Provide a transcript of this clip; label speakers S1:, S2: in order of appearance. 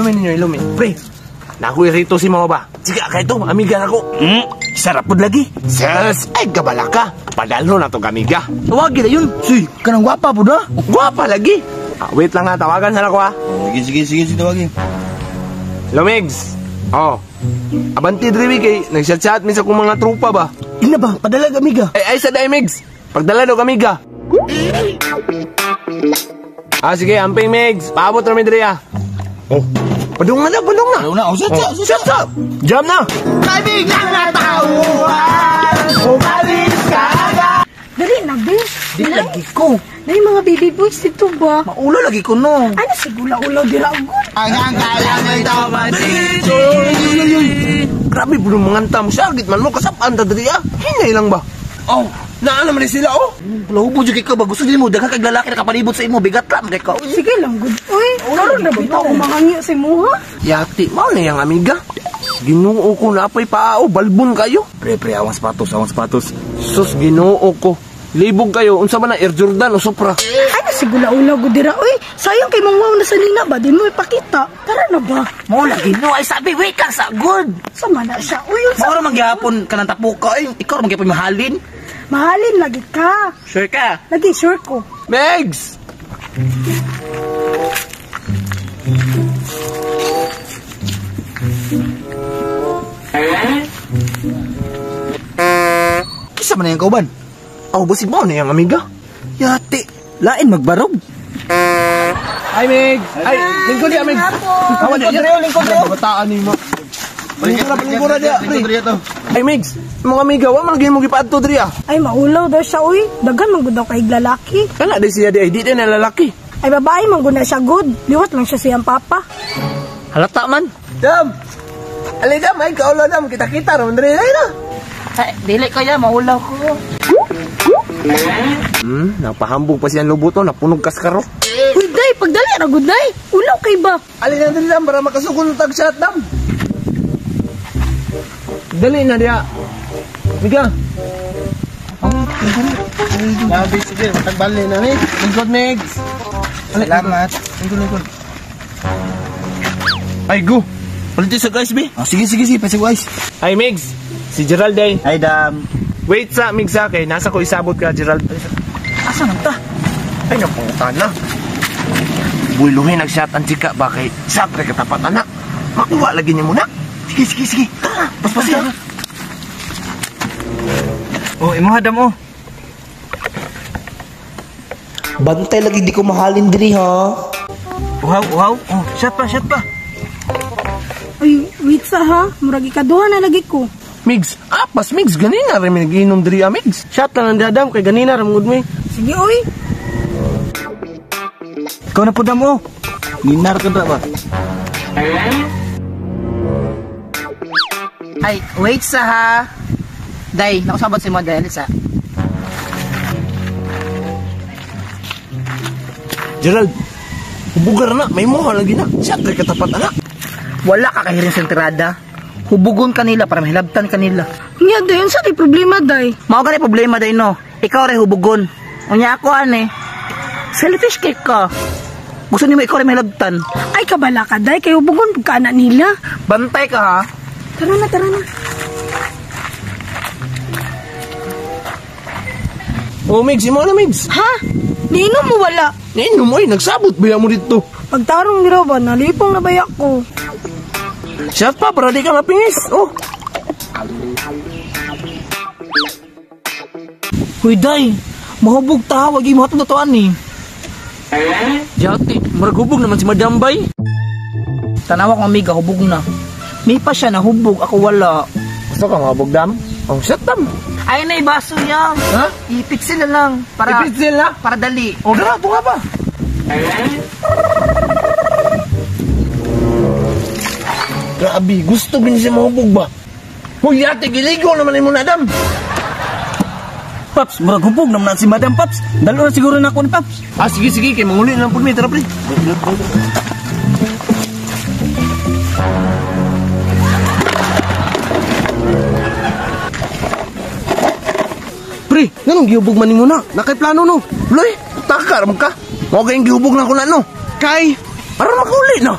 S1: Inumin ninyo, inumin. Pre, naku irito si mama ba? Sige, kay to, amiga na ko.
S2: Sarap pod lagi.
S1: Ses, ay gabala ka. Padalo na to amiga.
S2: Tawagin na yun. Suy, kanang gwapa po na.
S1: Gwapa lagi. Ah, wait lang ha, tawagan sana ko ha.
S2: Sige, tawagin.
S1: Hello, Migs. Oh. Abanti diri kay nagchat-chat mi sa kong mga trupa ba.
S2: Ina ba, padala amiga.
S1: Ay sa day, Migs. Pagdala daw amiga. Ah, sige, amping Migs. Paabot ra mi diri ah. Oh. Padung na daw, padung na.
S2: Padung na. Oh, shut up.
S1: Jam na.
S2: Kaibigan na tauhan, umalis ka agad.
S3: Dali na, be.
S2: Di lagi ko.
S3: Nay, mga baby boys dito ba?
S2: Maulo lagi ko, no.
S3: Ano si gula-ulaw dira agad?
S2: Ang kala may tama dito.
S1: Grabe, bro, mga mo. Sagit man mo, kasapaan ta diri ah. Hinay lang ba? Oh, naa naman ni sila, oh.
S2: Lahubo jud ka ba? Gusto din mo, daghan kag lalaki nakapalibot sa imo, bigat lang kay ka.
S3: Sige lang, good. Uy, karon na bitaw ko mahangyo sa imuha.
S1: Yati, mao na yang amiga. Ginoo ko na apay pao, balbon kayo.
S2: Pre, awang sapatos, awang sapatos.
S1: Sus, Ginoo ko. Libog kayo, unsa man na Air Jordan o Supra.
S3: Ano si gula-ulaw gud dira? Uy, sayang kay mong wow na sa nina ba? Di mo ipakita. Tara na ba?
S2: Mao lagi no, ay sabi, wait lang sa good.
S3: Sama na siya. Uy, unsa?
S2: Mao ra manggihapon kanang tapuka, ay ikaw ra manggihapon mahalin.
S3: Mahalin lagi ka.
S2: Sure ka?
S3: Lagi sure ko.
S1: Megs!
S2: Kisa man na yung kauban?
S1: Aw, basig mo na yung amiga.
S2: Yati, lain magbarog.
S1: Ay, Megs! Ay, lingkod niya, Megs!
S2: Lingkod niya, lingkod niya.
S1: Bataan ni mo. Lingkod na niya, pre. Ay, Megs, mga amiga, wa man mo gipaadto diri ah.
S3: Ay, maulaw daw siya, uy. Daghan man gud daw kay lalaki.
S1: Kana di siya di ay di na lalaki.
S3: Ay, babae man gud na siya good. Liwat lang siya siyang papa.
S2: Halata man.
S1: Dam. Ali dam, ay kaulaw dam, kita-kita ra man diri na.
S2: Ay, dili kaya maulaw ko.
S1: Napahambog pa siyang lubuto, napunog kaskaro.
S3: Uy, day, pagdali ra gud day. Ulaw kay ba?
S1: Ali na diri dam para makasugol tag shot dam. Dali na diya. Miga.
S4: Labi, sige, matagbali na ni.
S1: Lingkod, Migs.
S4: Salamat.
S1: Lingkod. Ay, go. Palit sa guys, be.
S2: Oh, sige, pasig guys.
S1: Ay, Migs. Si Gerald ay.
S4: Ay, dam.
S1: Wait sa, Migs, sa kay. Nasa ko isabot ka, Gerald.
S2: Asa man ta?
S1: Ay, napunta na. Buluhin nag-shot ang chika ba kay sa katapat, anak. Makuha lagi niya muna.
S2: Sige. Tara, paspas siya.
S4: Oh, imuha dam, oh.
S5: Bantay lagi di ko mahalin diri ha.
S4: Uhaw. Oh, shot pa.
S3: Ay, wait sa ha. Murag ikaduha na lagi ko.
S1: Migs, apas Migs, ganina rin may nag-inom diri ah, Migs.
S4: Shot lang ang dadam kay ganina ra mangud mi.
S3: Sige, uy.
S4: Ikaw na po dam, oh. Ninar ka ba?
S2: Ay, wait sa ha. Day, nakusabot sa imo dahil sa.
S1: Gerald, hubugar na, may muha lagi na. Siya kay katapat anak.
S2: Wala ka kahiring sa tirada. Hubugon kanila para mahilabtan kanila.
S3: Nya, day, unsa day problema, day?
S2: Mao gani problema day no. Ikaw ray hubugon. Unya ako ane. Selfish kay ka. Gusto nimo ikaw ray mahilabtan.
S3: Ay, kabala ka, day. Kay hubugon pagka anak nila.
S2: Bantay ka ha.
S3: Tara na.
S1: Oh, Migs, imo na, Migs.
S3: Ha? Niinom mo wala?
S1: Niinom mo, eh. Nagsabot ba mo dito?
S3: Pagtarong nila ba, nalipong na baya ko.
S1: Shot pa, para di ka mapingis. Oh.
S2: Huy, day. Mahubog ta, wag imo hatod na ni. Jati, murag hubog naman si Madam Bay. Tanawa kong amiga, hubog na. May pa siya nahubog, ako wala.
S1: Gusto ka mahubog, dam? Oh, shot, dam.
S2: Ay na, ibaso niya.
S1: Ha?
S2: Ipitsil na lang. Para,
S1: Ipitsil na?
S2: Para dali.
S1: O, dara, tunga pa. Grabe, gusto gini siya mahubog ba? Huy, ate, giligo naman mo na, dam.
S4: Paps, murag hubog naman si Madam Paps. Dalo na siguro na ako ni Paps.
S1: Ah, sige, kay manguli na lang po mi. Tara, pre. Pre, nganong gihubog man nimo na? Nakay plano no. Loy, takar man ka. Mao kayong gihubog na ko na no. Kay, para makauli na.